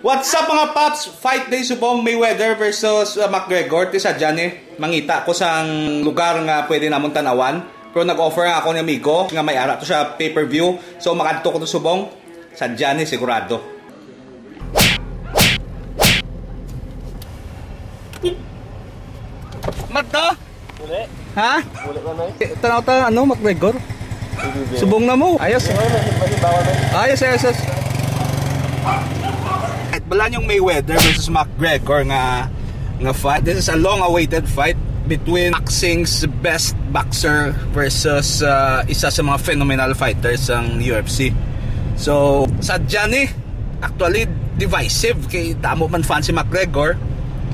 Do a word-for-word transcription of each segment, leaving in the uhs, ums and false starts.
What's up, mga paps? Fight day subong Mayweather versus, uh, McGregor. Ti sadya ni, mangita ko sang lugar nga pwede namon tan-awan. Pero nag-offer ang akon amigo nga may ara to siya pay-per-view. So, makadto ko to subong. Sadya ni, sigurado. Madto? Uli. Ha? Uli na, Nay. Eh, tanaw ta, ano, McGregor? Hindi, hindi. Subong na mo. Ayos. Hindi, hindi, hindi, bawal na. Ayos, ayos, ayos. At bala yung Mayweather versus McGregor nga, nga fight. This is a long-awaited fight between boxing's best boxer versus, uh, isa sa mga phenomenal fighters sang U F C. So, sadya ni, actually, divisive kay damo man fan si McGregor.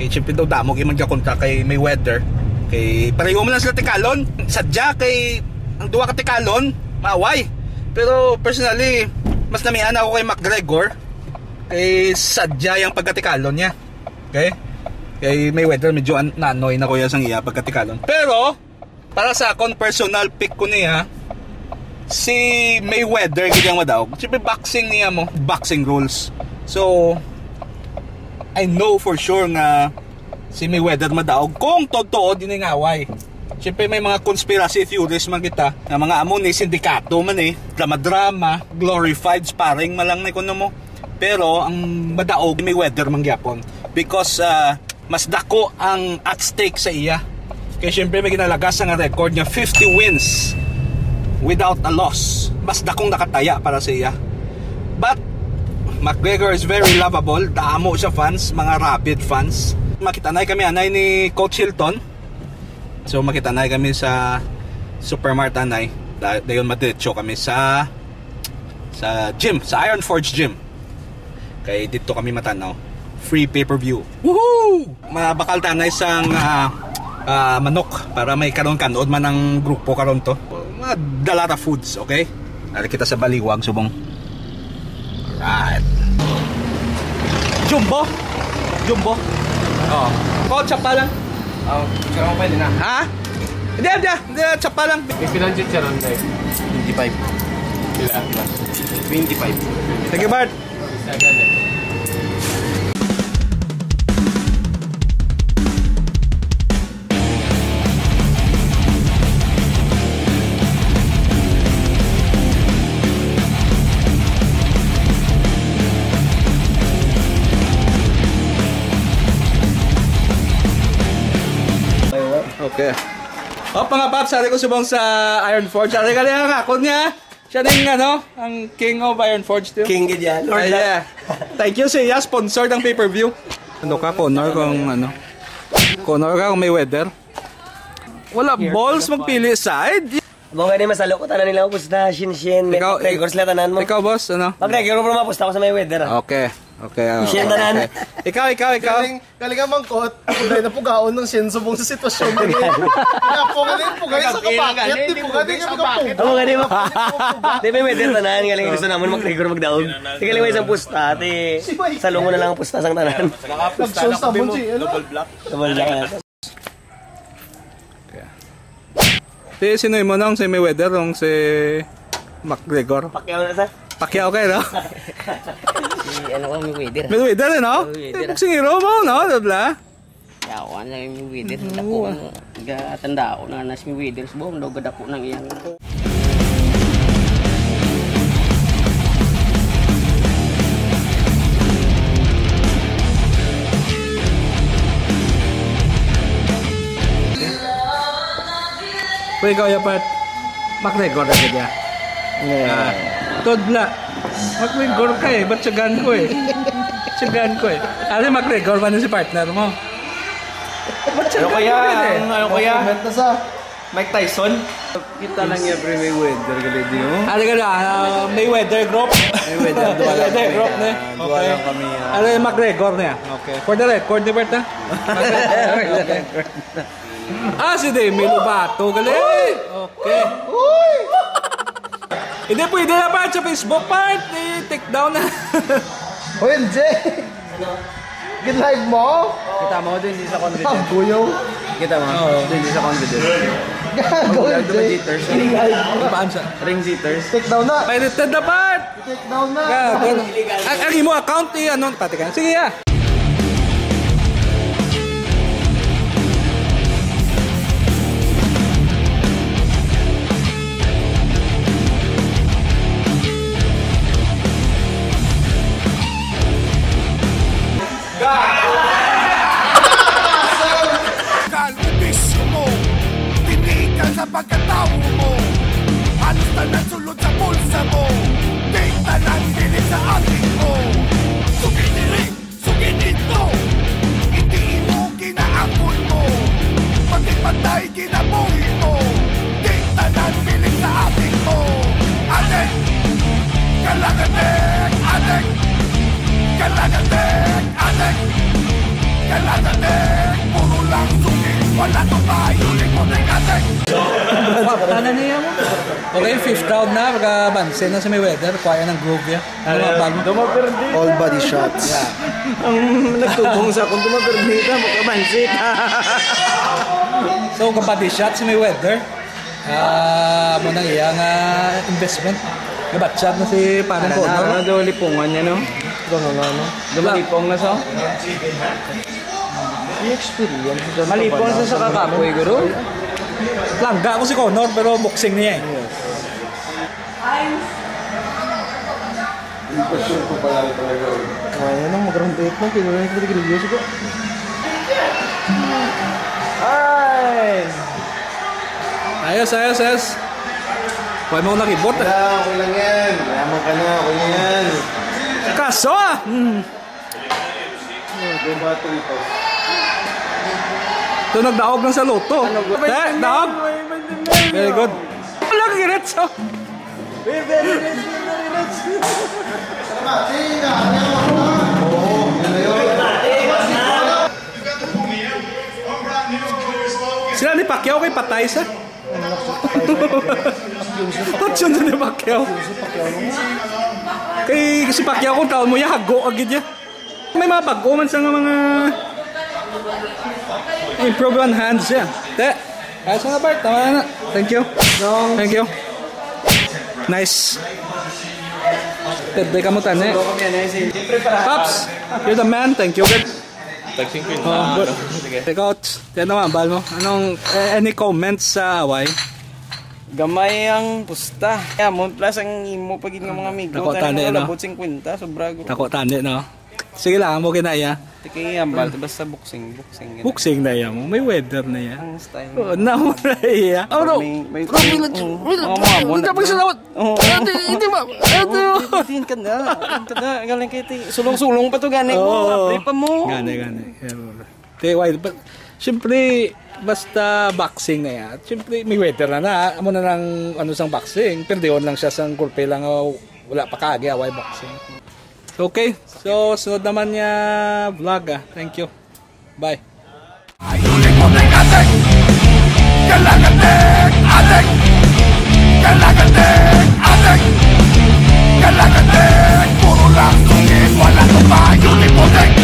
Kay siyempre daw damo gyud man gakontra kay Mayweather. Kay pareho man lang sila tikalon. Sadya kay ang duha ka tikalon, maaway. Pero personally, mas namian ako kay McGregor. Kay sadya yung pagkatikalon niya. Okay? Kay Mayweather, medyo an- naanoy na ko yan sang iya pagkatikalon. Pero, para sa akon, personal pick ko niya, si Mayweather gid ang madaog. Siyempre, boxing niya mo, boxing rules. So, I know for sure nga si Mayweather madaog kung totoo din ang away. Siyempre, may mga conspiracy theories man kita, nga mga amo ni sindikato man eh, drama-drama, glorified sparring man lang ni kuno mo. Pero ang madaog, Mayweather man gyapon. Because, ah, mas dako ang at stake sa iya. Kay siyempre may ginalagas nga record nga fifty wins without a loss. Mas dakong nakataya para sa iya. But McGregor is very lovable. Damo siya fans, mga rabid fans. Makita na kami anay ni Coach Hilton. So makita na kami sa Supermart anay. Da- Dayon madiretso kami sa sa gym, sa Iron Forge Gym. Kay dito kami matanaw. Free pay-per-view. Woohoo! Mabakal tanay sang, ah, ah, manok para may karon kanod man ang grupo karon to. Mga dalata foods, okay? Ari kita sa Baliwag, subong. Alright. Jumbo? Jumbo? Oh. Kotsa pa lang. Oh, picture mo pwede na. Ha? Hindi, hindi, hindi, tsapa lang. May pilang chicharon, Day? Twenty-five. Pila? Twenty-five. Thank you, Bart. Isa agad eh. Okay. Oh, mga paps, ari ko subong sa Iron Forge. Ari ka lang ako niya. Siya na yung, ano, ang king of Iron Forge, too. King gid yan. Lord Ay, na. Yeah. Thank you sa iya, sponsor ng pay-per-view. Ano ka, Connor, kung ano? Connor ka kung Mayweather? Wala balls magpili side. Mo gani masalo ko tanan nila ubos na shin shin. Ikaw, Pagregor sila tanan mo. Ikaw, boss, ano? Pagregor mo mapusta ko sa Mayweather, ah. Okay. Okay, ah, Shin tanan. Okay. Ikaw, ikaw, ikaw. Galing, galing ang mangkot. Kung dahil napugaon ng shin subong sa sitwasyon. Kaya po galing, pugay sa kapakit. Di po galing ang kapakit. Amo gani mo. Di ba may tanan galing gusto namon mag-rigor magdaog. Di galing may isang pusta, di salungon na lang ang pusta sang tanan. Nagsunod sa Bunsi, ano? Double black. Double black. Ti, sino imo nang si Mayweather o si McGregor? Pacquiao na sa. Pacquiao kayo, no? Si ano ko, Mayweather. Mayweather, eh, no? Mayweather. Eh, boksingero mo, no? Dabla? Yawan lang yung Mayweather. Oo, dako ah. Ang gatandao na na si Mayweather. Subong daw gadako ng iyang Uy, ikaw, Yapat. McGregor na siya. Yeah. Ah, Todla. McGregor ka eh. Ba't siyagan ko eh? Siyagan ko eh. Ano McGregor ba na si partner mo? Ba't siyagan ko eh? Ano kaya? Ano kaya? Mike Tyson? Kita lang niya, pre, Mayweather, gali di, oh. Ano ka na? Ah, Mayweather group? Mayweather, duha lang Mayweather kami, group, ne? Ah, duha Okay. lang kami, ah. Ano yung McGregor niya? Okay. For the record, di ba ito? Ah, si Demi Lovato, gali. Okay. Hindi, pwede na, part sa Facebook, part. I-take down na. Hoy, N J! Gin-live mo? Kita mo, doon di sa confidence. Ang guyaw. Kita mo, Oo. Doon di sa confidence. Gago, Ano ba, Jay. Jitters? Illegal. Ano ba, ano siya? Ring jitters. Take down na. Pirated na part! Take down na. Gago. Ang, ang imo account, eh, ano, pati ka. Sige, ah. Kal o bisyo mo, tinikan sa pagkatawo mo. Halos tanan sulod sa bulsa mo, di tanan bilin sa ating mo. Sugi diri, sugi dito, hindi imo kinaangkon mo. Pati patay kinabuhi mo, di tanan bilin sa ating mo. Adik, kalagatik, adik, kalagatik. Adik! Kalagatik! Puro lang suki! Wala to pa! Yuli ko na adik! Tana niya mo. Okay, fifth round na. Pagkabansin na si Mayweather. Kuha ng groove ya. Ano nga balo? Dumaperdi. All body shots. Ang nagtubong sa akong dumaperdi ka, makabansit. So, kabody shot si Mayweather. Ah, mo nang iya nga investment. Gabatsyag na si Parang Ano Connor. na, ano daw lipungan niya, no? Ganun na, no? Dumalipong na sa? May experience. Malipong sa sa kakapoy, guro? Langga ko si Connor, pero boxing niya eh. Yes. Impresyon ko pala talaga. Ay, ano, mag-round eight na, pero yung pinagrilyo ko. Ay! Ayos, ayos, ayos. Pwede mo nakibot eh. Wala, okay lang yan. Mayaman ka na, okay lang yan. Kaso ah! Hmm. Ito, nagdaog lang sa loto. Ano ba? Eh, daog. Very good. Wala kang diretso. Very, very rich, very, very rich. Sila ni Pacquiao kay patay sa. Patyon sa ni Pacquiao. Kay si Pacquiao kung taon mo, ya, hago agad ya. May mga bago man sa nga mga improve on hands siya. Te, kaya sa nga part, tama na. Thank you. Thank you. Nice. Pwede ka mo tani. Pops, you're the man. Thank you, good. Tag singkwenta. Oh, good. Sige. Take out. Tiyan naman, bal mo. Anong, eh, any comments sa away? Gamay ang pusta. Amon plus ang imo pa gid nga mga amigo. Dako tani, no? Labot singkwenta, sobra gud. Dako tani, no? Sige lang, amo ginaya. Tikay ambal, basta boxing, boxing. Boxing na iya mo. Mayweather na iya. Ang style. Oh, na mo na iya. Oh, no. May, may, Bro, may, may, oo. Oo, mga amo na. Hindi pa salamat. Oo. Ate, hindi ma-, ate. Oo, hindi ka na. Hindi ka na. Galing kay ti-, sulong-sulong pa to, gani mo. Oo. Free pa mo. Gani, gani. Yeah, bro. Te, wild. But, siyempre, basta boxing na yan. Siyempre, Mayweather na na. Amo na lang, ano, sang boxing. Perdihon lang siya sang gulpe lang, oh, wala pa kaagi, away boxing. Okay. So, sunod naman nga vlog, ah. Thank you. Bye. Ay, ulit mo na yung adik! Kalagatik! Adik! Kalagatik! Adik! Kalagatik! Puro lang sungit, wala ko pa, ulit mo na yung